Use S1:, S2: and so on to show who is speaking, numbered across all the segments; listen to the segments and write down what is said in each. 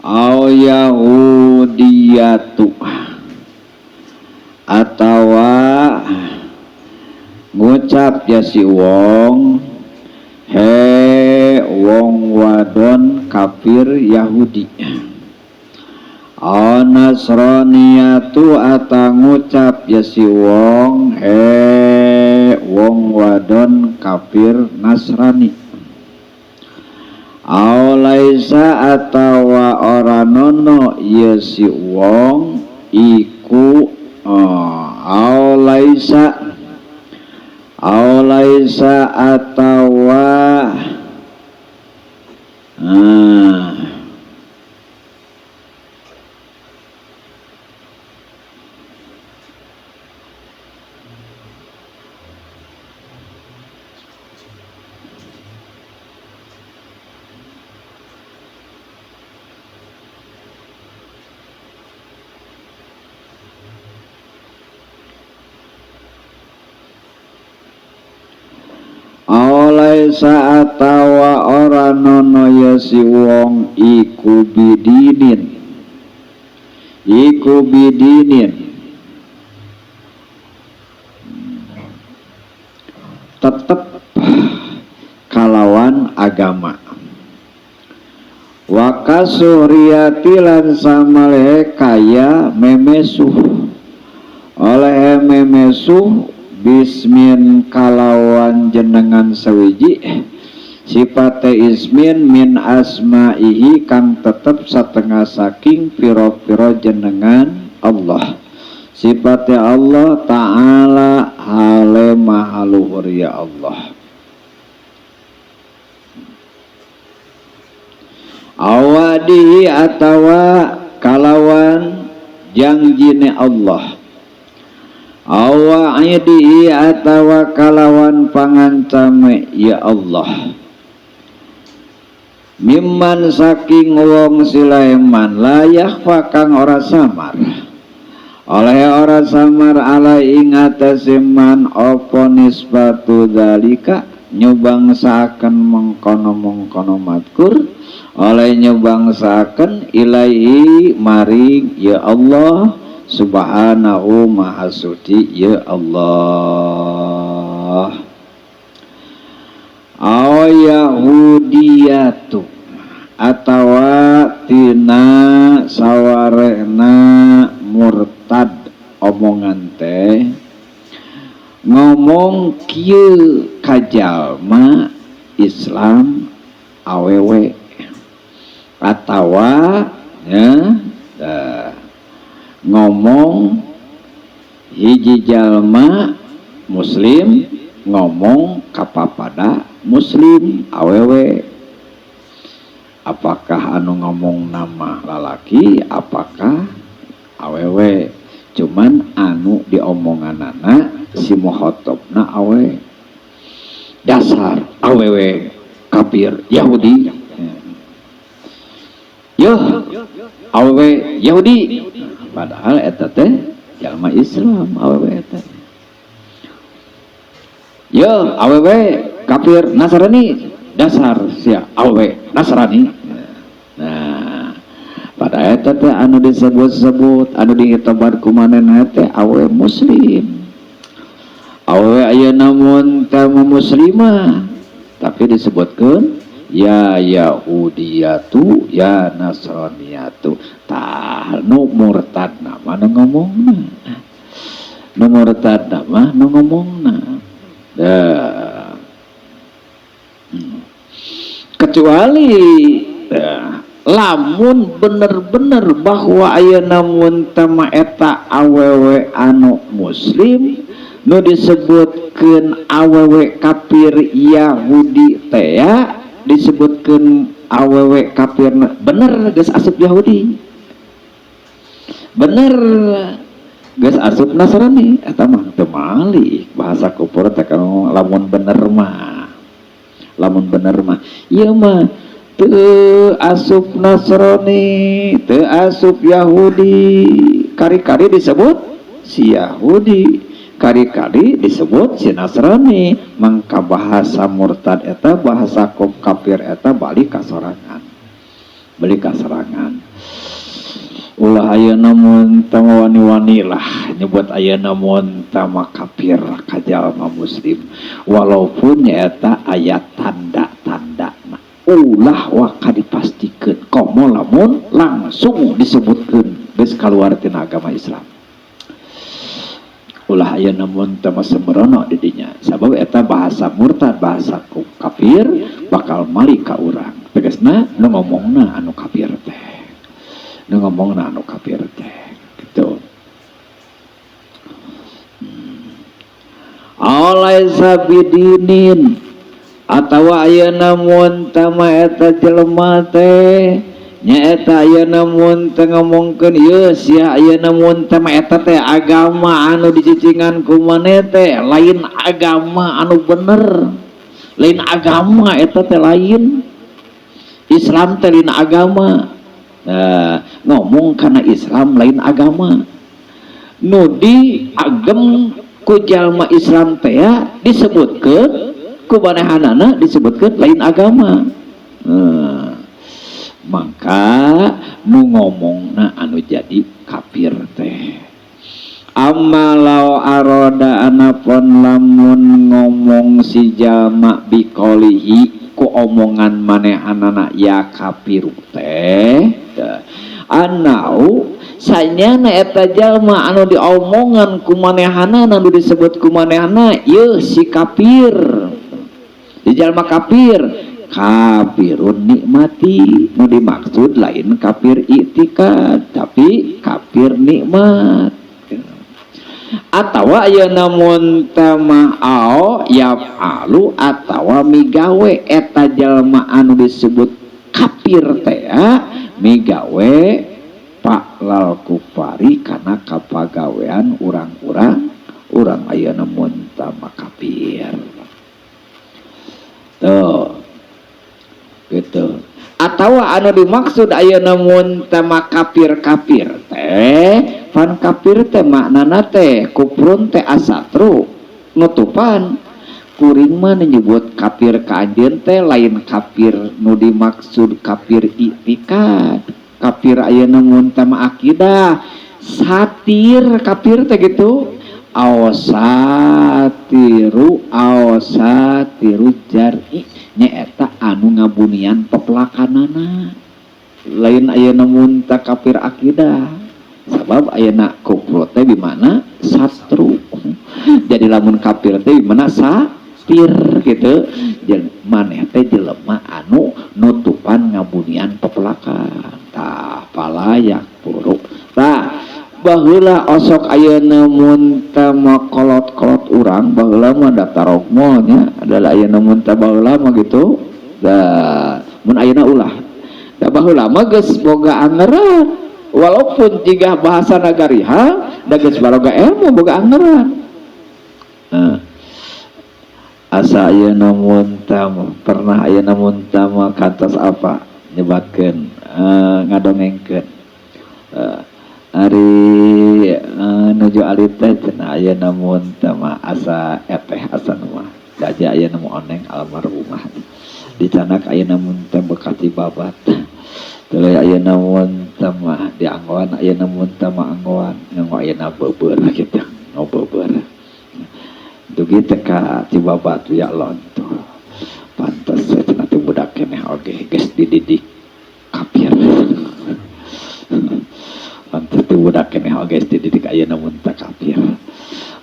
S1: Au Yahudiyatu atawa ngucap ya si wong he wong wadon kafir Yahudi. Au Nasraniyatu ata ngucap ya si wong he wong wadon kafir Nasrani. Au laisa atawa ora nono ya si wong iku au laisa atawa laisa atawa ora nono ya si wong iku bidinin tetep kalawan agama. Wa kasuriyati lan samalehe kaya memesuh oleh memesuh bismin kalawan jenengan sewiji sifate ismin min asma'ihi kang tetep satengah saking piro-piro jenengan Allah. Sifate Allah Ta'ala hale maha luhur ya Allah. Awadihi atawa kalawan jangjine Allah. Awa'idihi atawa kalawan pangancame ya Allah. Mimman saking wong silaiman layak kang ora samar oleh ora samar ala ing atase man apa nisbatu dzalika nyubangsaaken mengkono-mengkono madkur oleh nyubangsaaken ilaihi maring ya Allah subhanahu maha suci ya Allah. Au Yahudiyatu atawa tina sawarehna murtad omongan teh ngomong kieu kajalma Islam awewe atawa ya ngomong hiji jalma muslim ngomong kapapada muslim awewe. Apakah anu ngomong nama lalaki apakah awewe, cuman anu diomonganana si mukhotobna awe dasar awewe kafir Yahudi yo awewe Yahudi, padahal eta teh jalma Islam awewe eta. Yo awewe kafir Nasrani dasar sia awewe Nasrani. Nah pada eta teh anu disebut-sebut anu dihitobat ku manehna teh awewe muslim. Awewe ayeuna mun teh muslimah tapi disebutkeun ya Yahudiyatu ya Nasraniyatu. Tah nu murtad mah nu ngomongna, nu murtad mah nu ngomongna. Kecuali lamun bener-bener bahwa ayeuna mun teh mah eta awewe anu muslim nu disebutkeun awewe kafir Yahudi teh ya disebutkeun awewe kafir bener geus asup Yahudi bener geus asup Nasrani eta mah teu malik bahasa kufur teh lamun bener mah, lamun bener mah ieu mah teu asup Nasrani teu asup Yahudi, kari-kari disebut si Yahudi, Kali-kali disebut si Nasrani. Mangka bahasa murtad eta, bahasa kafir eta balik ka sorangan, balik ka sorangan. Ulah ayeuna mun teu wani-wani lah nyebut ayeuna mun tama kafir ka jalma muslim, walaupun nyaeta aya tanda-tanda. Ulah waka dipastikeun, komo lamun langsung disebutkeun geus kaluar tina agama Islam. Ulah ayeuna mun teu sembrono di dinya, sabab eta bahasa murtad, bahasa kafir bakal malik ka urang. Tegasna nu ngomongna anu kafir teh, nu ngomongna anu kafir teh gitu. Alaisa bidinin, atawa ayeuna mun tama eta jelema teh nyaeta ayeuna mun teu ngomongkeun ieu sia, ayeuna mun teh eta teh agama anu dicicingan ku maneh teh lain agama anu bener, lain agama eta teh, lain Islam teh, lain agama. Nah, ngomong karena Islam lain agama nu diagem ku jalma Islam teh ya, disebutkeun ku manehanana, disebutkeun lain agama. Nah, maka nu ngomongna anu jadi kafir teh. Amma law aroda, anapun lamun ngomong si jalma, biqaulihi ku omongan manehanana ya kafiru teh, anau sanyana eta jalma anu diomongan ku manehanana, anu disebut ku manehana yeuh si kafir, di jalma kafir, kafirun nikmati. Nu dimaksud lain kafir iktikad, tapi kafir nikmat. Atau ayeuna mun tama ao yaf'alu, atawa migawe eta jalma anu disebut kafir teh migawe fa'lal kufari kana kapagawean urang-urang urang ayeuna mun tama kafir tuh gitu. Atau anu dimaksud ayeuna mun tama kafir-kafir teh, pan kafir teh maknana teh kufrun teh asatru, nutupan. Kuring mah nyebut kafir ka anjeun teh lain kafir nu dimaksud kafir iktikad, kafir ayeuna mun tama akidah, satir kafir teh gitu. Awsatiru, awsatiru jari nyaeta anu ngabunian pepelakanana, lain ayeuna mun ta kafir akidah, sabab ayeuna kufur teh di mana satru. Jadi lamun kafir teh di mana satir gitu, jadi maneh teh jelema anu nutupan ngabunian pepelakan. Tah, fala yakfuru. Tah, baheula osok ayeuna mun teh kolot-kolot urang baheula mah daftar rogmo nya adalah ayeuna mun teh baheula mah gitu. Da mun ayeuna ulah, da baheula mah geus boga anggeran, walaupun jika bahasa nagariha da geus baroga ilmu, boga anggeran. Nah, asa ayeuna mun teh pernah ayeuna mun teh kantos apa nyebatkeun, ngadongengkeun, ari nuju alit teh cenah ayeuna mun teh mah asa eteh, asa nu mah jaja ayeuna mu oneng almarhumah dicanak ayeuna mun teh bekasi babat. Tuluy ayeuna mun teh mah dianggoan ayeuna mun teh mah anggoan nganggo ayeuna beubeur kitu, nganggo beubeur dugi teh ka Cibabat. Ya lontuh pantes cenah teh budak keneh oge geus dididik kafir, pantes teh budak keneh oge geus dididik ayeuna mun teh kafir.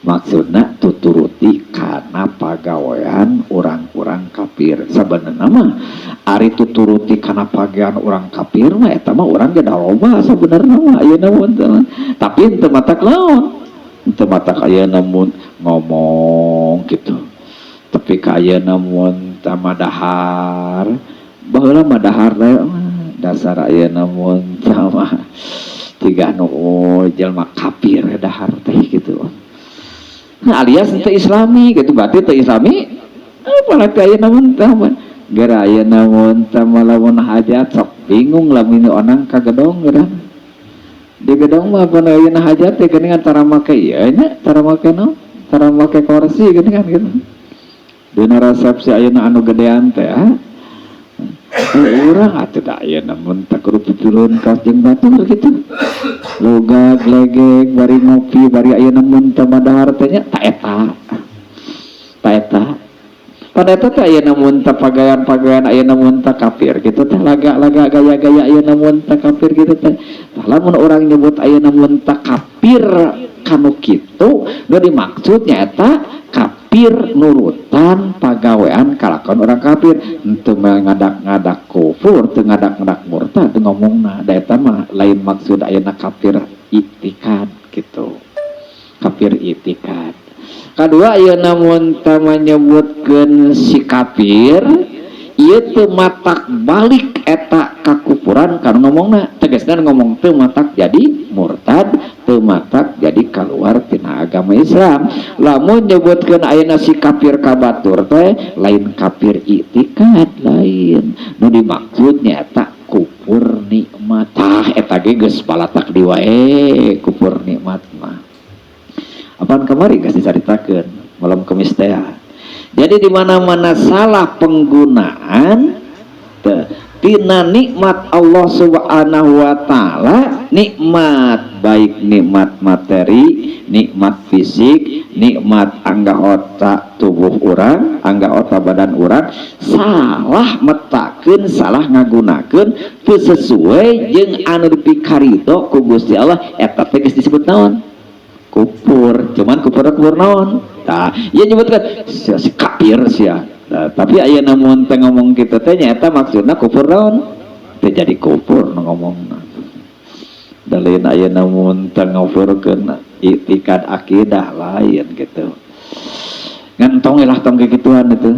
S1: Maksudna tuturuti kana pagawean urang-urang kafir. Sabenerna mah ari tuturuti kana pagawean urang kafir mah eta mah urang ge da loba sabenerna mah ayeuna mun teh, tapi henteu matak naon, henteu matak ayeuna mun ngomong gitu. Tapi ka ayeuna mun teh madahar, baheula madahar teh dasar ayeuna mun teh mah tiga nu jelema kafir dahar teh gitu. Nah, alias teu islami gitu, berarti teu islami apalagi ayeuna mun teh mah geura ayeuna mun teh mah lamun hajat sok bingung lamun onang ka gedong. Geura di gedong mah pan ayeuna hajat teh geuningan tara make ieu nya, tara make naon, Tara make kursi gitu kan gitu. Dina resepsi ayeuna anu gedean teh ah. Urang atuh da ayeuna mun teh kudu pipilun ka jeung batur gitu. Logag legeg bari ngopi bari ayeuna mun teh madahar teh nya ta eta. Ta eta. Pada eta teh ayeuna mun teh pagawean-pagawean ayeuna mun teh kafir gitu teh, laga-laga gaya-gaya ayeuna mun teh kafir gitu teh. Tah, lamun urang nyebut ayeuna mun teh kafir kanu kitu, nu dimaksud nyaeta kafir nurutan pagawean kalakuan orang kafir, henteu ngadak-ngadak kufur, teu ngadak-ngadak murtad ngomongna. Da eta mah lain maksud ayeuna kafir iktikad gitu. Kafir iktikad. Kadua, ayeuna mun teh menyebutkeun si kafir ieu teu matak balik eta kakufuran kana ngomongna, tegasna ngomong teu matak jadi murtad, teu matak jadi keluar tina agama Islam. Lamun nyebutkeun ayeuna si kafir ka batur teh lain kafir iktikad, lain, nu dimaksud nyaeta kufur nikmat. Tah, eta ge geus palatak di wae kufur nikmat mah. Apaan kamari geus dicaritakeun malam Kemis teh. Jadi di mana-mana salah penggunaan teh tina nikmat Allah Subhanahu wa taala, nikmat baik nikmat materi, nikmat fisik, nikmat anggota tubuh urang, anggota badan urang, salah metakeun, salah ngagunakeun, teu sesuai jeung anu dipikarido ku Gusti Allah, eta teh geus disebut naon? Kufur. Cuman kufur kufur naon? Tah, ieu nyebutkan si, si kafir sia. Nah, tapi ayeuna mun teh ngomong kitu teh nyaeta maksudna kufur naon? Teu jadi kufur nu ngomongna. Da lain ayeuna mun teh ngufurkeun iktikad akidah, lain gitu. Ngan tong lah, tong kikituan itu.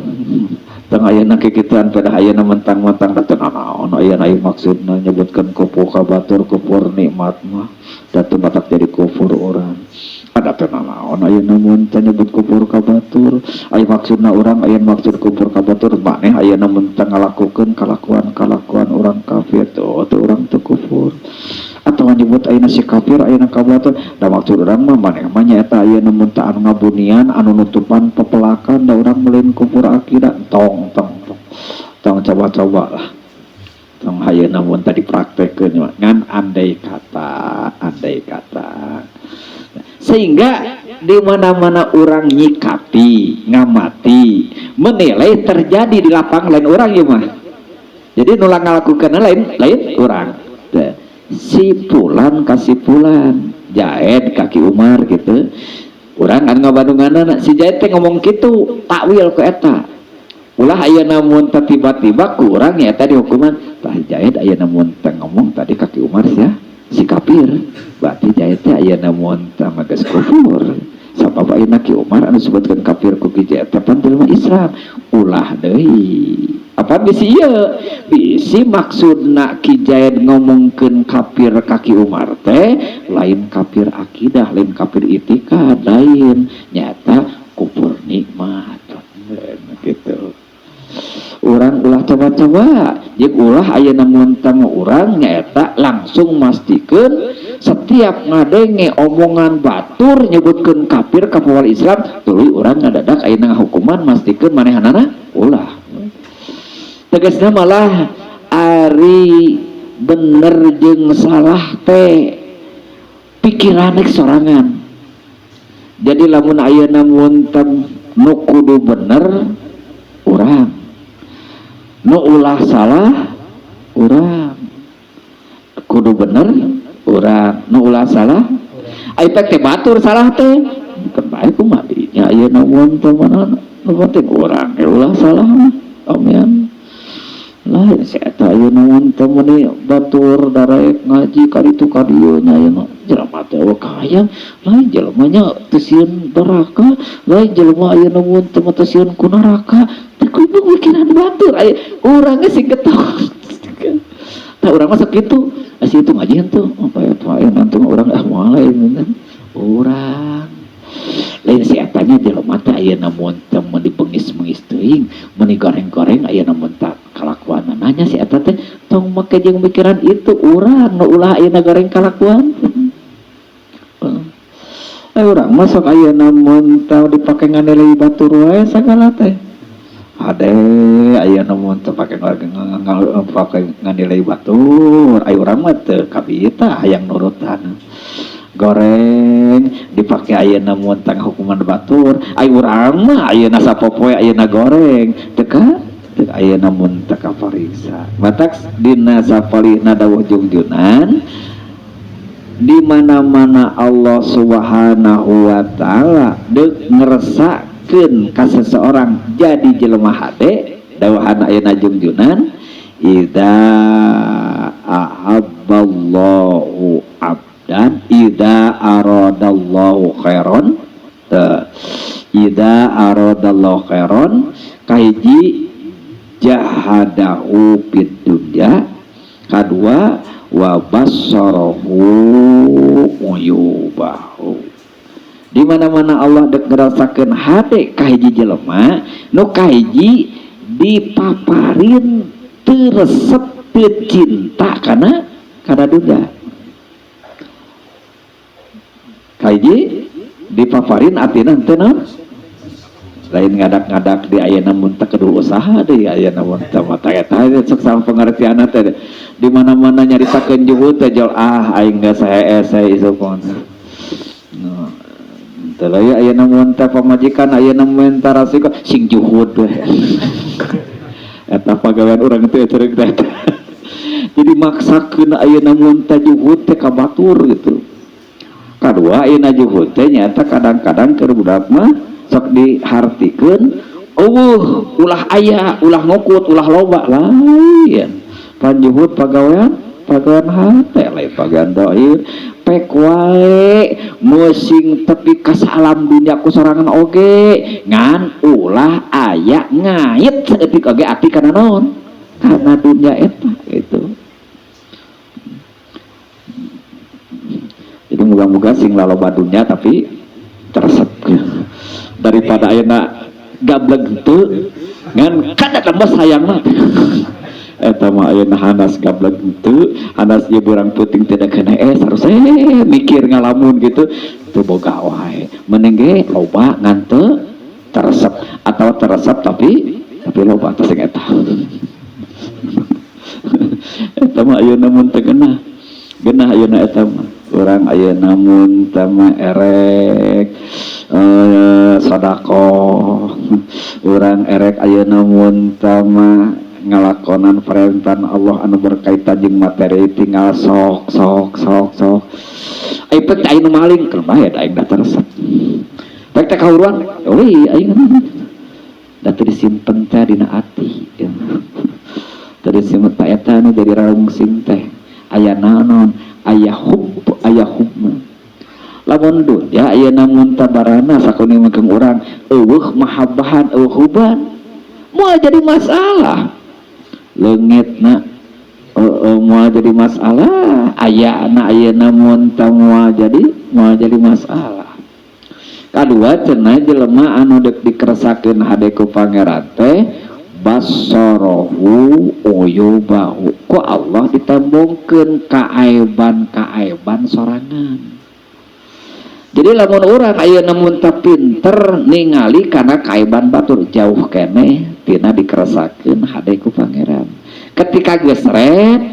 S1: Tong ayeuna kikituan pada ayeuna mentang-mentang da teu naon ayeuna ieu maksudna nyebutkeun kufur ka batur, kufur nikmat mah da teu matak jadi kufur urang. Ada teu naon ayeuna mun teh nyebut kufur ka batur, aya maksudna urang aya maksud kufur ka batur, maneh ayeuna mun teh ngalakukeun kalakuan-kalakuan orang kafir tuh teu urang teu kufur. Atau nyebut ayeuna si kafir ayeuna ka batur, da maksud urang mah maneh mah nyaeta ayeuna mun teh anu ngabunian, anu nutupan pepelakan, da urang lain kufur akidah. Tong tong tong tong coba-coba lah, tong ayeuna mun teh dipraktekkeun, ngan andai kata, andai kata. Sehingga di mana-mana orang nyikapi, ngamati, menilai terjadi di lapang, lain orang ya mah. Jadi nulang ngalakukan lain lain orang. Si pulan kasih pulan, Jaed kaki Umar gitu. Urang kan ngabandungan si Jaed teh ngomong gitu, takwil ke eta. Ulah ayeuna mun teh tiba-tiba kurang ya tadi hukuman. Tah, Jaed ayeuna mun teh ngomong tadi kaki Umar ya si kafir, berarti Jaed teh ayeuna mun teh mah geus kufur, sabab ayeuna Ki Umar anu disebutkeun kafir ku Ki Jaed teh pan jelema Islam. Ulah deui, apa bisi ieu bisi maksudna Ki Jaed ngomongkeun kafir ka Ki Umar teh lain kafir akidah, lain kafir itikad, lain, nyata kufur nikmat gitu. Urang ulah coba-coba jeung ulah ayeuna mun teh urang nyaeta langsung mastikeun setiap ngadenge omongan batur nyebutkeun kafir ka pawal Islam, tuluy urang ngadadak ayeuna ngahukuman, mastikeun manehanana. Ulah. Tegasna malah ari bener jeung salah teh pikiran sorangan. Jadi lamun ayeuna mun teh nu kudu bener urang, nu ulah salah urang, kudu bener urang, nu ulah salah. Ai teh batur salah teh kan bae, kumaha dinya ayeuna mun teh mana nu penting urang ge ulah salah mah. Omean lain si eta ayeuna mun teh meuni batur darek ngaji ka ditu ka dieu nya, ayeuna jelema teh eueuh kahayang, lain jelema nya teu sieun neraka, lain jelema ayeuna mun teh mah teu sieun ku neraka teh, kudu mikiran batur aya urang ge sing getok. Tah, urang mah sok kitu, asa itu ngaji henteu apa ya tuh ayeuna teh urang ah moal lain urang, lain si etanya jelema teh ayeuna mun teh mun dibengis-bengis teuing, mun digoreng-goreng ayeuna mun teh kalakuan nanya si eta teh. Tong make jeung mikiran itu, urang nu ulah ayeuna goreng kalakuan. Urang mah sok ayeuna mun teu dipake nganilai batur wae sagala teh. Hade ayeuna mun teu pake nganilai batur, ai urang mah teu kabita hayang nurutan. Goreng dipake ayeuna mun teu hukuman batur, ai urang mah ayeuna sapopoe ayeuna goreng teu ka teu ayeuna mun teu kapariksa. Matak dina sapalihna dawuh jungjunan di mana-mana Allah Subhanahu wa taala deuk ngeresakeun ka seseorang jadi jelema hade, dawuhan ayeuna jungjunan idza ahabballahu abdan idza aradallahu khairan, idza aradallahu khairan kahiji jahadahu fid dunya, kadua wa bassarahu uyubahu. Di mana-mana Allah dek ngerasakeun hade ka hiji jelema nu kahiji dipaparin teu resep teu cinta kana dunya. Kahiji dipaparin atina teu naon? Lain ngadak-ngadak di ayeuna mun teu kudu usaha deui ayeuna mun teu mata eta sok sama pengertianna teh. Di mana-mana nyaritakeun juhud teh jol ah aing geus saees sae isuk mah. Teu leuy ayeuna mun teh pamajikan ayeuna mun teh rasiko sing juhud we. Eta pagawean urang teh cerek teh. Jadi maksakeun ayeuna mun teh juhud teh ka batur gitu. Kadua ayeuna juhud teh nyaeta kadang-kadang keur budak mah sok dihartikeun eueuh ulah aya ulah ngukut ulah loba lain panjuhud pagawean pagawean hate lain pagawean dohir pek wae musing tepi ka alam dunya ku sorangan oge ngan ulah aya ngait saeutik oge ati kana naon kana dunya eta gitu. Jadi moga-moga sing laloba dunya tapi teresep daripada ayeuna gablek teu ngan kada tambah sayang mah eta mah ayeuna hanas gablek teu hanas ieu burang puting teu kena es harus mikir ngalamun gitu teu boga wae mending ge loba ngan teu teresep atau teresep tapi loba teh sing eta eta mah ayeuna mun teu genah genah ayeuna eta mah urang ayeuna mun teu mah erek sedekah urang erek ayeuna mun teu mah ngalakonan perintah Allah anu berkaitan jeung materi tinggal sok sok sok sok ai pek teh anu maling kumaha ya aing da teresep pek teh kahuruan euy aing da teu disimpen teh dina ati teu disimpen teh eta anu jadi rarungsing teh aya naon aya hub aya hubna lamun dunya ayeuna mun tabarana sakuni mangkeung urang eueuh mahabbahan eueuh huban moal jadi masalah leungitna moal jadi masalah ayana ayeuna mun teu moal jadi masalah. Kadua cenah jelema anu deuk dikeresakeun hade ku pangeran teh basarahu uyubahu ku Allah ditembongkeun kaaiban-kaaiban sorangan. Jadi lamun urang ayeuna mun teu pinter ningali kana kaaiban batur jauh keneh tina dikeresakeun hade ku pangeran. Ketika geus ret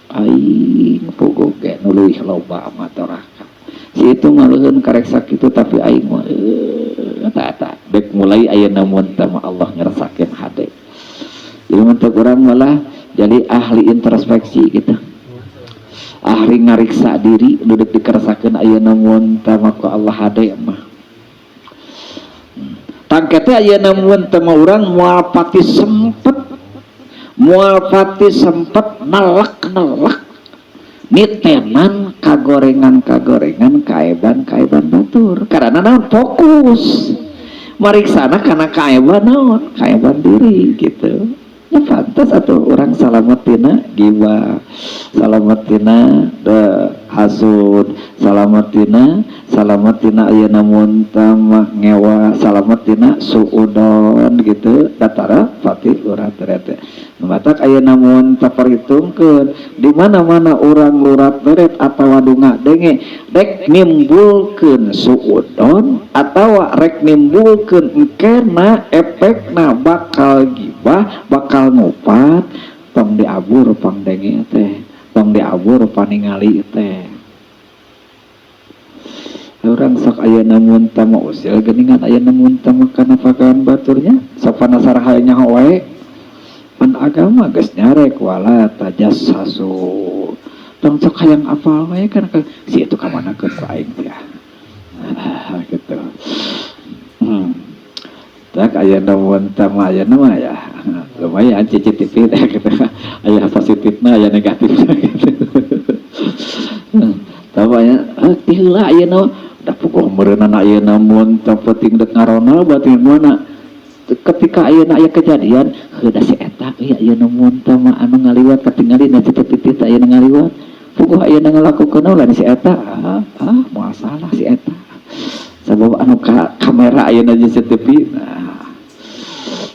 S1: aing puguh ge nu leuwih loba mah toraka. Si itu maluheun karek sakitu tapi aing mah eta eta dek mulai ayeuna mun teh mah Allah ngeresakeun hade. Jadi mun teh urang malah jadi ahli introspeksi gitu. Ahli ngariksa diri duduk dikeresakeun ayeuna mun teh mah ku Allah hade mah. Tangkete ayeuna mun teh mah urang moal pati sempet nelek-nelek nitenan kagorengan-kagorengan kaeban-kaeban batur karena naon fokus mariksana karena kaeban naon kaeban diri gitu. Ya pantas atau orang salamet tina gibah, Salamat tina hasud, salamat tina, salamat tina ayeuna mun mah ngewa, salamat tina suudon gitu. Datara pati lurah teret matak ayeuna mun perhitungkeun di mana-mana urang lurat beret atawa dunga denge rek nimbulkeun suudon atawa rek nimbulkeun engkena efekna bakal gibah, bakal ngupat, tong diabur pangdenge teh, tong diabur paningali teh. Urang sok ayeuna mun teh mah usil geuningan ayeuna mun teh mah kana pagawean baturnya, sok panasar nyaho wae. Pan agama geus nyarek wala tajassasu, tong sok hayang apal wae kan si itu ka mana ku aing teh gitu. Tak ayeuna mun teh mah ayeuna mah ya lumayan CCTV teh gitu, aya positifna, aya negatifna gitu. Tapi aya ti heula ayeuna da puguh meureunana ayeuna mun teh penting dek ngaronal batin mana ketika ayeuna aya kejadian heuh da si eta euy ayeuna mun teh mah anu ngaliwat katingali na CCTV teh ayeuna ngaliwat puguh ayeuna ngalakukeun ulah si eta, ah moal salah si eta sabab anu ka kamera ayeuna CCTV. Nah,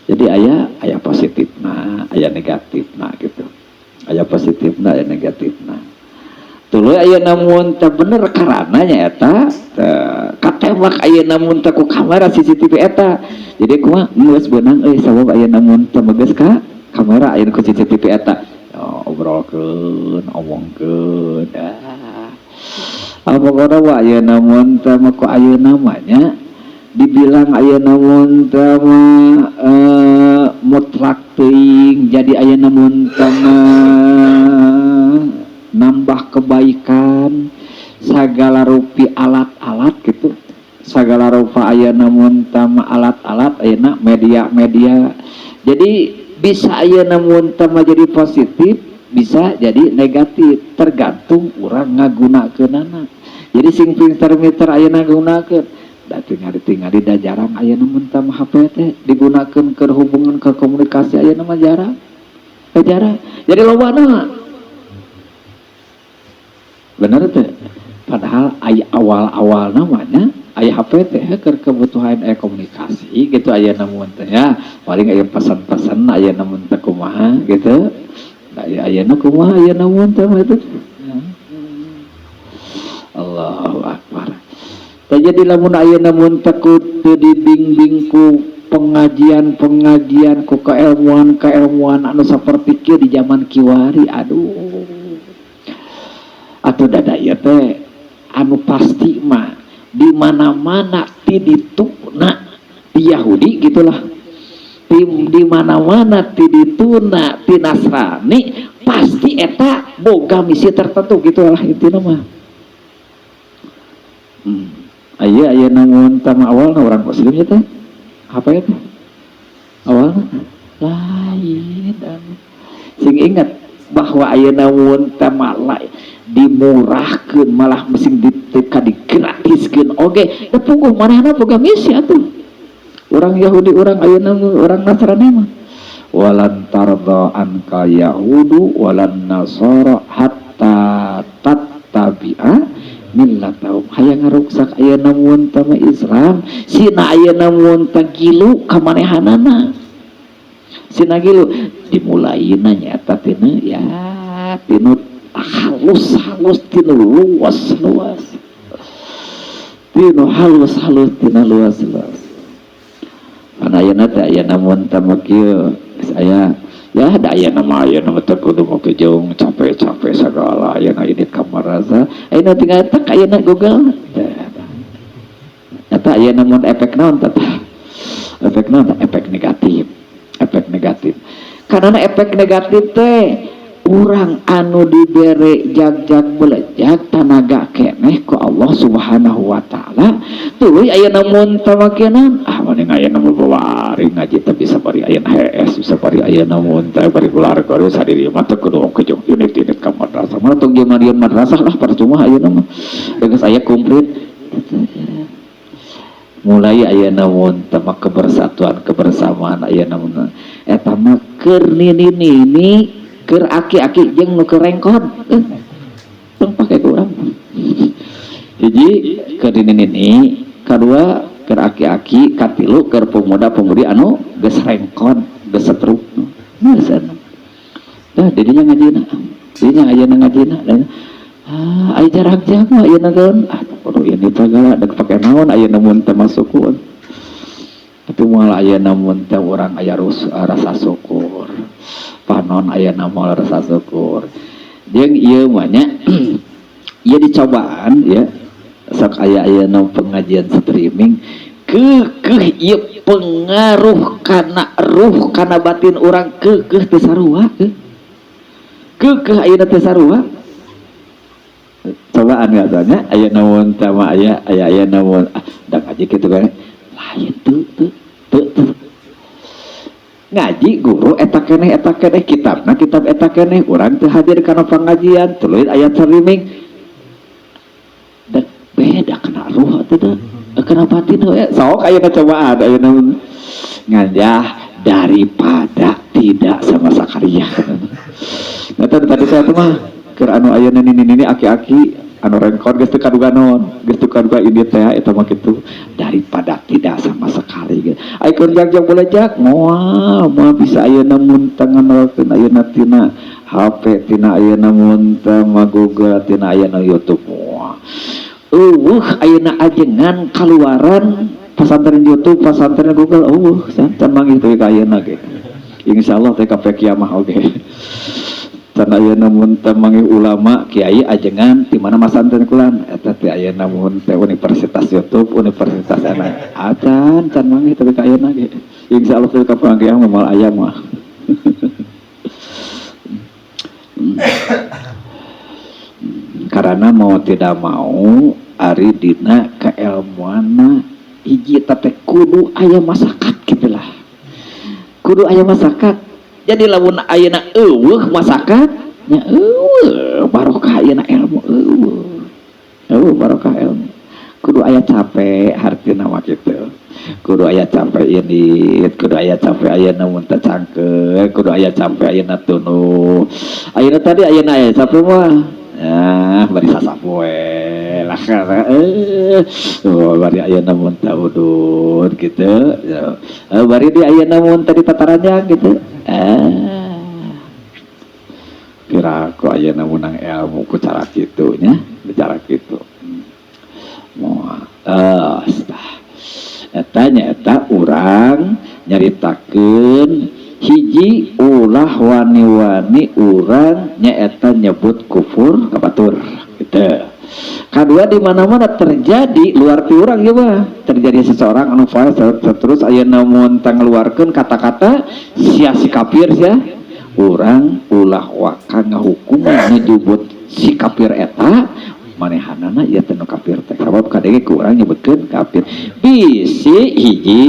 S1: jadi aya aya positifna, aya negatifna gitu, aya positifna, aya negatifna. Tuluy ayeuna mun teu bener karana nya eta katembak ayeuna mun teh ku kamera CCTV eta, jadi kumaha geus beunang euy sabab ayeuna mun teu geus ka kamera ayeuna ku CCTV eta. Oh, obrolkeun, omongkeun, ah pokona mah ayeuna mun teh mah ku ayeuna mah nya dibilang ayeuna mun teh mah mutlak teuing. Jadi ayeuna mun teh mah nambah kebaikan segala rupi alat-alat gitu, segala rupa ayeuna mun teh mah alat-alat ayeuna media-media, jadi bisa ayeuna mun teh mah jadi positif, bisa jadi negatif, tergantung urang ngagunakeunana. Jadi sing pinter-pinter ayeuna gunakeun da tingali-tingali da jarang ayeuna mun teh mah HP teh digunakeun keur hubungan ke komunikasi ayeuna mah jarang. Jarang. Jadi lobana bener teh, padahal aya awal-awal namanya aya HP teh keur kebutuhan aya komunikasi gitu aya namun teh ya paling aya pesan-pesan aya namun teh kumaha gitu. Nah, aya ayeuna kumaha aya namun teh mah itu. Allahu akbar. Tah jadi lamun ayeuna mun teh ku teu dibimbing ku pengajian-pengajian, ku keilmuan-keilmuan anu saperti kieu di zaman kiwari, aduh atau dada ieu teh anu pasti mah di mana-mana ti dituna ti Yahudi gitulah, di mana-mana ti dituna ti Nasrani pasti eta boga misi tertentu gitulah intina mah. Aya aya namun tama awalna orang muslim ya teh apa ya teh awalna lain. Sing ingat bahwa ayeuna mun teh malah dimurahkeun, malah mesti digratiskeun oge da puguh manehna boga misi atuh orang Yahudi, orang ayeuna orang Nasrani mah. Walan tardha anka yahudu walan nasara hatta tattabi'a millatahum. Hayang ngaruksak ayeuna mun teh mah Islam sina ayeuna mun teh gilu ka manehanana, sina gilu dimulaina nyata tina ya tinu halus-halus, tinu luas-luas, tinu halus-halus, tina luas-luas. Kana ayeuna teh ayeuna mun teh mah kieu geus aya ya da ayeuna mah ayeuna mah teu kudu make jeung capek-capek sagala ayeuna ini ka madrasah, ayeuna tinggal tek ayeuna Google eta. Ayeuna mun efek naon teh, efek naon teh? Efek negatif, efek negatif karena efek negatif teh urang anu dibere jag-jag belejag tanaga keneh ku Allah Subhanahu wa taala, tuluy ayeuna mun tamakinan ah mending ayeuna mah bari ngaji teh bisa bari ayeuna hees, bisa bari ayeuna mun teh bari keluarga sadiri mah teu kudu ke unit-unit ka madrasah mah, tong jeung madrasah lah, percuma ayeuna mah geus aya komplit. Mulai ayeuna mun teh mah kebersatuan, kebersamaan ayeuna mun eta mah keur nini-nini. Keur aki-aki jeung nu keur rengkod. Tong pake ku urang. Hiji keur nini-nini, kadua keur aki-aki, katilu keur pemuda-pemudi anu geus rengkod, geus setruk. Geus anu. Dah didinya ngajina. Didinya ayeuna ngajina. Ah, aya jarak jauh mah ayeuna geun. Ah, kudu ini sagala dek pake naon ayeuna mun teu masuk. Tapi moal ayeuna mun teh urang aya rasa syukur. Panon ayeuna moal rasa syukur. Jeung ieu mah nya ieu dicobaan ya. Sok aya ayeuna pengajian streaming keukeuh ieu pengaruh kana ruh kana batin urang keukeuh teu sarua. Keukeuh ayeuna teu sarua. Cobaan katanya aya namun tama aya aya aya namun ah da ngaji kitu kan lain teu teu teu teu ngaji guru eta keneh kitabna kitab eta keneh urang teu hadir kana pengajian tuluy aya streaming da beda kana ruh atuh teh kana batin we sok aya cobaan aya namun ngajah daripada tidak sama sekali ya. Nah, tadi saya tuh mah keur anu ayeuna nini-nini aki-aki anu rengkod geus teu kaduga naon geus teu kaduga ini teh eta mah kitu daripada tidak sama sekali gitu. Ai keur jag boleh jak moal moal bisa ayeuna mun teu ngamalkeun ayeuna tina HP tina ayeuna mun teu mah Google tina ayeuna YouTube moal. Eueuh ayeuna ajengan kaluaran pasantren YouTube pasantren Google eueuh can manggih teh ka ayeuna ge. Insyaallah teh ka kiamah oge. Can ayeuna mun teu manggih ulama kiai ajengan di mana masantren kulan eta teh ayeuna mun teh universitas YouTube universitas ana acan can manggih tapi ka ayeuna ge insyaallah teh ka kiamah moal aya mah. Karena mau tidak mau ari dina keilmuanna hiji teh kudu aya masakat kitu lah. Kudu aya masakat. Jadi lamun ayeuna eueuh masakat nya eueuh barokah ayeuna ilmu eueuh. Eueuh barokah ilmu. Kudu aya capek hartina mah kitu. Kudu aya capek ini, kudu aya capek ayeuna mun teu cangkeul, kudu aya capek ayeuna tunduh. Ayeuna tadi ayeuna aya capek mah ah bari sasapu we lah oh bari ayeuna mun teu udud kitu. Bari di ayeuna mun tadi tataranjang gitu. Kira aku ayeuna menang ilmu ku cara kitu nya, cara kitu. Moal eta nya eta urang nyaritakeun hiji ulah wani-wani urang nyaeta nyebut kufur ka batur gitu. Kadua di mana-mana terjadi luar ti urang ieu mah terjadi seseorang anu faes terus ayeuna mun teu ngaluarkeun kata-kata sia si kafir sia urang ulah waka ngahukuman nyebut si kafir eta manehanana ieu teh nu kafir teh sabab kadenge ku urang nyebutkeun kafir bisi hiji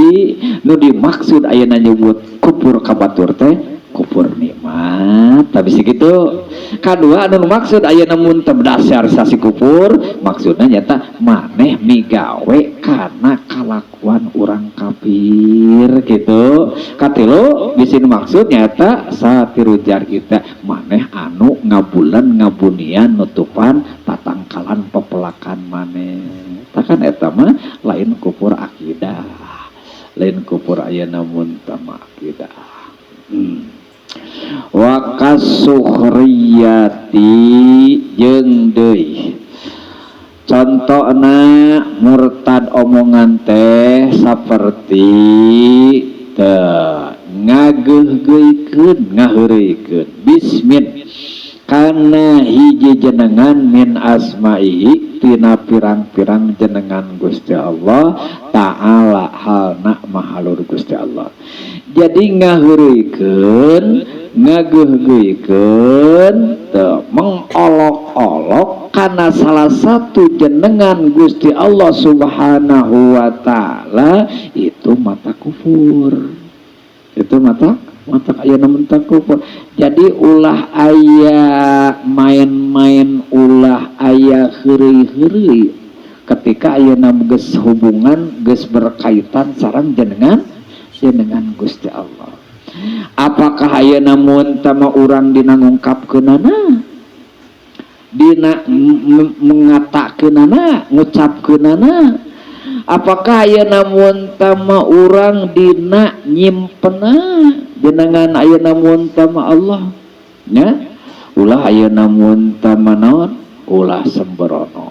S1: nu dimaksud ayeuna nyebut kufur ka batur teh kufur nikmat tapi segitu. Kadua anu maksud ayeuna mun teu berdasar sasi kufur maksudna nyata maneh migawe kana kalakuan urang kafir gitu. Katilu bisi nu maksud nyata satirujar kita maneh anu ngabulan ngabunian nutupan tatangkalan pepelakan maneh. Takan eta mah lain kufur akidah. Lain kufur ayeuna mun teu mah akidah. Wa kasukhriyati jeung deui contona murtad omongan teh saperti teu ngageuhgeuikeun ngaheureuykeun bismin kana hiji jenengan min asma'ihi tina pirang-pirang jenengan Gusti Allah Ta'ala halna mahalur Gusti Allah. Jadi ngaheureuykeun ngageuhgeuikeun teu mengolok-olok kana salah satu jenengan Gusti Allah Subhanahu wa Ta'ala itu mata kufur. Itu mata aya mata kufur. Jadi ulah aya main-main, ulah aya heureuy-heureuy ketika ayeuna geus hubungan geus berkaitan sareng jenengan Gusti Allah. Apakah ayeuna mun teh mah urang dina ngungkapkeunana, dina mengatakeunana, ngucapkeunana? Apakah ayeuna mun teh mah urang dina nyimpenna jenengan ayeuna mun teh mah Allah nya? Ulah ayeuna mun teh mah naon, ulah sembrono,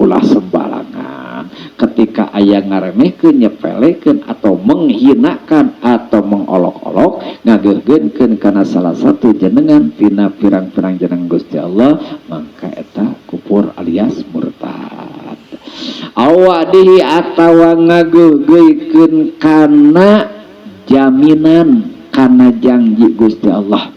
S1: ulah sembarangan ketika aya ngaremehkeun, nyepelekeun, atau menghinakan atau mengolok-olok, ngageuhkeun kana salah satu jenengan tina pirang-pirang jeneng Gusti Allah, maka eta kufur alias murtad. Awadihi atawa ngageuhkeun kana jaminan, kana janji Gusti Allah.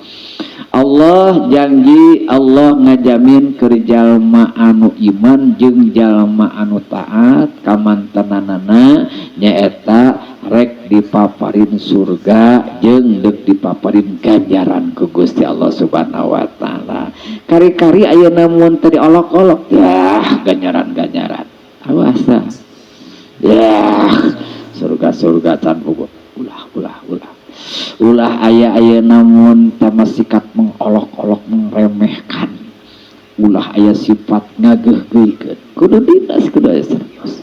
S1: Allah janji, Allah ngajamin keur jalma anu iman jeung jalma anu taat kamantenanana nyaeta rek dipaparin surga jeung deuk dipaparin ganjaran ku Gusti Allah Subhanahu wa taala. Kari-kari ayeuna mun teu diolok-olok ya ganjaran-ganjaran, awas ya surga-surga can bogo. Ulah, ulah, ulah, ulah aya ayeuna mun tama sikap mengolok-olok, meremehkan, ulah aya sifat ngageuhgeuikeun. Kudu dinas, kudu aya serius,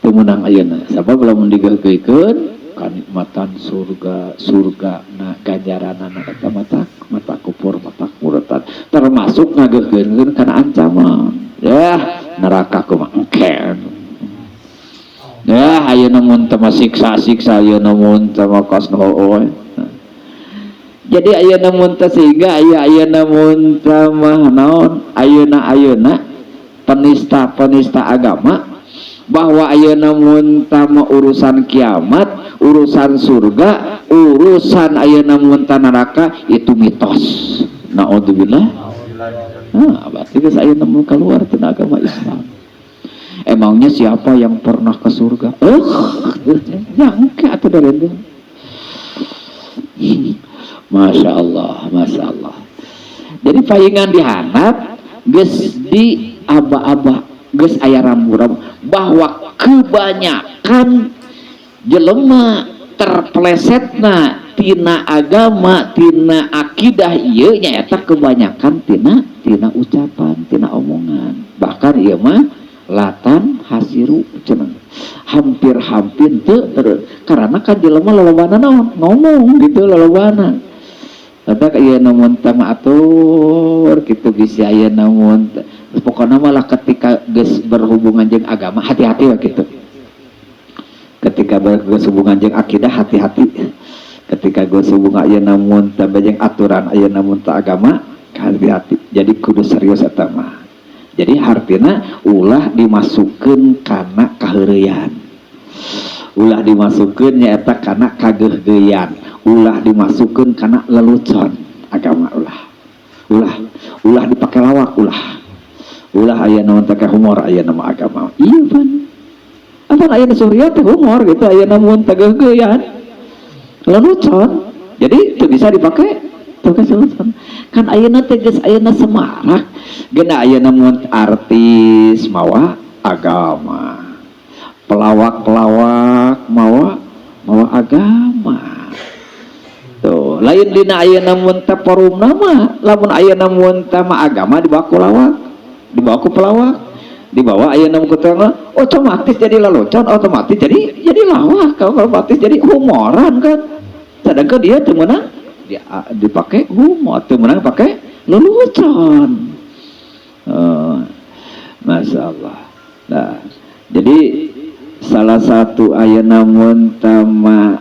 S1: teu meunang ayeuna, sabab lamun digeuhgeuikeun kanikmatan surga, surga na ganjaranana eta mata mata kufur, mata murtad, termasuk ngageuhgeuikeun kana ancaman ya neraka kumaha engken ya ayeuna mun teh siksa-siksa, ayeuna mun teh kos hooy. Jadi ayeuna mun teh sehingga aya ayeuna mun teh mah naon, ayeuna ayeuna penista-penista agama bahwa ayeuna mun teh mah urusan kiamat, urusan surga, urusan ayeuna mun teh neraka itu mitos. Naudzubillah. Nah, berarti geus ayeuna mun keluar tina agama Islam. Emangnya siapa yang pernah ke surga? Nyangka atau dari itu. Masya Allah, Masya Allah. Jadi paingan dihandap, geus di aba-aba, geus aya rambu-rambu bahwa kebanyakan jelema terpelesetna tina agama, tina akidah ieu nyaeta kebanyakan tina tina ucapan, tina omongan. Bahkan ieu mah latan hasiru cenah, hampir-hampir teu karena kan jelema lolobana naon ngomong gitu lolobana. Eta ieu namun tama atur gitu bisi aya namun pokoknya malah ketika geus berhubungan jeung agama hati-hati we gitu. Ketika berhubungan jeung akidah hati-hati. Ketika geus hubungan aya namun tambah jeung aturan aya namun ta agama hati-hati. Jadi kudu serius eta mah. Jadi hartina ulah dimasukkeun kana kaheureuyan, ulah dimasukkeun nyaeta kana kageuhgeuyan, ulah dimasukkeun kana lelucon agama, ulah, ulah, ulah dipakai lawak, ulah, ulah aya naon teh humor aya nama agama iya pan apa aya surya teh humor gitu, aya namun teh geuhgeuyan, lelucon. Jadi itu bisa dipakai pakai lelucon kan. Ayeuna teh geus ayeuna semarak geuna ayeuna mun artis mawa agama, pelawak-pelawak mawa mawa agama tuh. Lain dina ayeuna mun teh forum nama, lamun ayeuna mun teh mah agama dibawa ku lawak, dibawa ku pelawak, dibawa ayeuna mun ku otomatis jadi lelucon, otomatis jadi lawak, otomatis jadi humoran kan. Sedangkan dia teu meunang dia dipakai humor, teu meunang pakai lelucon. Masya Allah. Nah, jadi salah satu ayeuna mun tama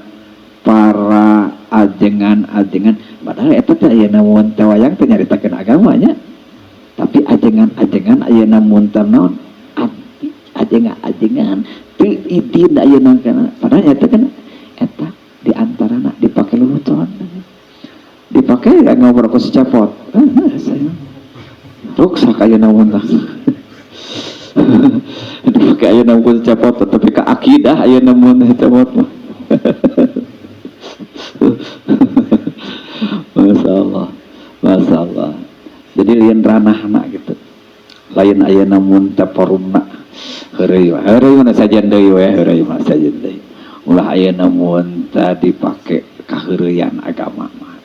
S1: para ajengan-ajengan, padahal eta teh ayeuna mun teh wayang teh nyaritakeun agamanya, tapi ajengan-ajengan ayeuna mun teh naon anti ajengan-ajengan teu idin ayeuna kana, padahal eta kan eta di antarana dipake lelucon, dipake ngobrol ku si Cepot. Saya ruksak ayeuna mun tah dipakai ayeuna mun Cepot, tapi ke akidah ayeuna mun Cepot mah. Masya Allah, Masya Allah. Jadi lain ranahna gitu, lain ayeuna mun teh forumna. Heureuy heureuy mana sajen deui we, heureuy mah sajen deui. Ulah ayeuna mun teh dipake Kaheureuyan agama mah.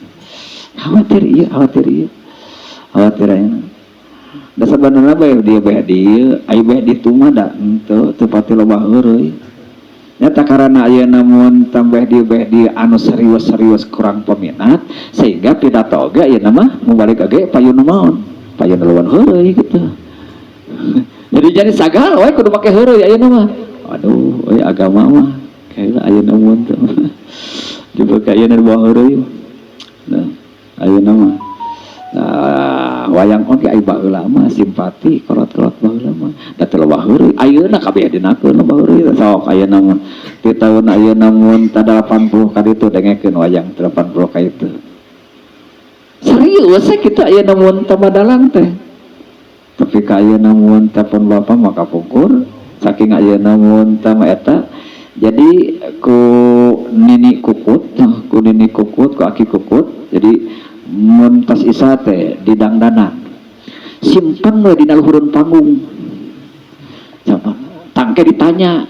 S1: Khawatir ieu, khawatir ieu. Khawatir ayeuna. Da sabenerna bae dieu bae dieu, aya bae ditu mah da henteu teu pati loba heureuy. Nyata karana ayeuna mun tambah dieu bae dieu anu serius-serius kurang peminat, sehingga pidato oge ayeuna mah mubalig oge payun maon, payun lawan heureuy gitu. Jadi sagala we kudu make heureuy ayeuna mah. Aduh, euy agama mah kayak ayeuna mun teh. Dipakai ayeuna di bawah heureuy. Nah, ayeuna mah. Nah, wayang oge aya baheula mah simpati kolot-kolot baheula mah. Da teu loba heureuy, ayeuna kabeh dinakeun loba heureuy. Sok ayeuna mun ti taun ayeuna mun ta 80 ka ditu dengekeun wayang 80 ka itu. Serius we kitu ayeuna mun teh badalang teh. Tapi ka ayeuna mun teh pun bapa mah kapungkur saking ayeuna mun teh mah eta. Jadi ku nini kukut, ku nini kukut, ku aki kukut. Jadi mun tas isa teh di dangdanan simpen we dina luhureun panggung. Coba tangke ditanya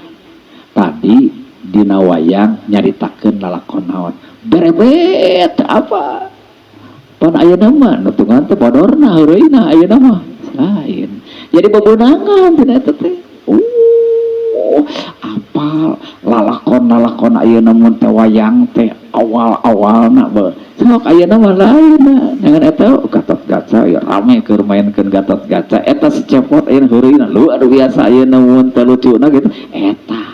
S1: tadi dina wayang nyaritakeun lalakon naon, berebet apa pan ayeuna mah nutungan teh bodorna heureuyna ayeuna mah lain. Jadi bebenangan tina eta teh. Apal lalakon-lalakon ayeuna mun teh wayang teh awal-awalna be. Sok ayeuna mah lain dengan eta Gatot Kaca ya rame keur mainkeun Gatot Kaca eta si Cepot ayeuna heureuyna luar biasa ayeuna mun teh lucuna gitu eta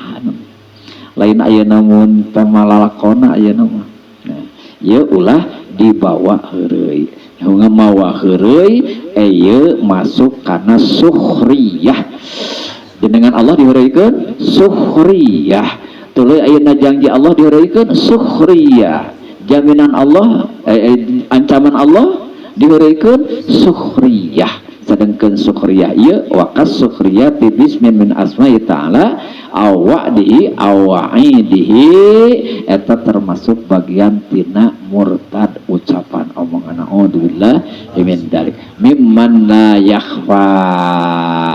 S1: lain ayeuna mun teh malalakonna ayeuna mah. Nah, ieu ulah dibawa heureuy, mawa heureuy ieu masuk kana sukhriyah. Jenengan Allah diheureuykeun sukhriyah, tuluy ayeuna janji Allah diheureuykeun sukhriyah, jaminan Allah ancaman Allah diheureuykeun sukhriyah. Sedangkan sukhriyah ieu wakas sukhriyah bismin min asma'i ta'ala aw wa'dihi aw wa'idihi eta termasuk bagian tina murtad ucapan omongan naudzubillah min dalik mimman la yakhfa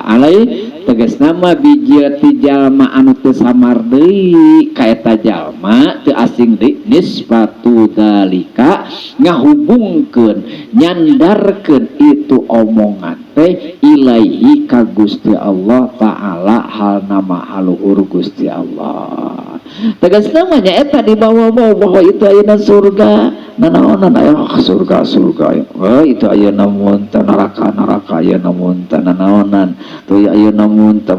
S1: alai tegas nama biji ti jalma anu teu samar deui ka eta jalma teu asing deui nisbatu dalika ngahubungkeun nyandarkeun itu omongan teh ilaihi ka Gusti Allah Ta'ala hal nama haluhur Gusti Allah. Tegas namanya eta dibawa-bawa bahwa itu ayeuna surga nanaonan aya surga surga oh, itu ayeuna mun teh neraka neraka ayeuna mun teh nanaonan tuh ayeuna mun teh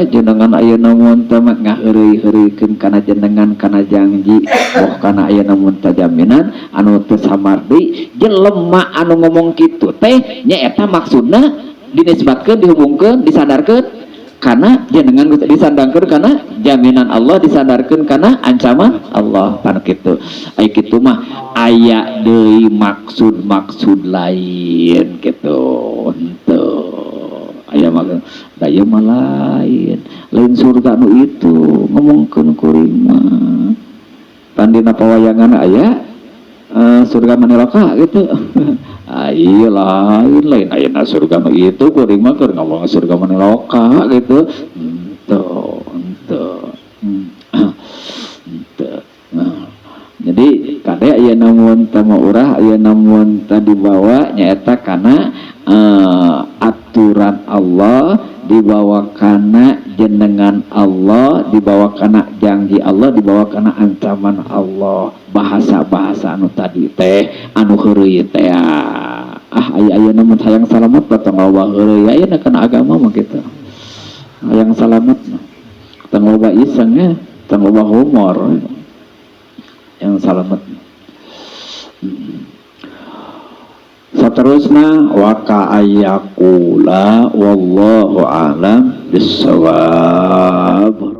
S1: jenengan ayeuna mun teh ngaheureuy-heureuikeun kana jenengan kana janji boh kana ayeuna mun teh jaminan anu teu samar deui jelema anu ngomong kitu teh nya eta maksudna dinisbatkeun dihubungkeun disandarkeun karena jenengan disandangkeun karena jaminan Allah disandarkeun karena ancaman Allah pan kitu ai kitu mah aya deui maksud-maksud lain gitu henteu aya mah da ieu mah lain lain surga nu itu ngomongkeun kuring mah pan dina pawayangan aya surga maniloka gitu. Iya lain lain ayeuna surga nu itu kuring mah keur ngomong surga maniloka gitu henteu henteu henteu. Nah, jadi kade ayeuna mun teh urah ayeuna mun teh dibawa nyaeta kana aturan Allah dibawa kana jenengan Allah dibawa kana janji Allah dibawa kana ancaman Allah bahasa-bahasa anu tadi teh anu heureuy teh ah aya ayeuna mun hayang salamet tong loba heureuy ayeuna kana agama mah kitu hayang salamet mah tong loba iseng ya tong loba humor yang salamet. Seterusnya wa ka'ayyakula wallahu a'lam bissawab.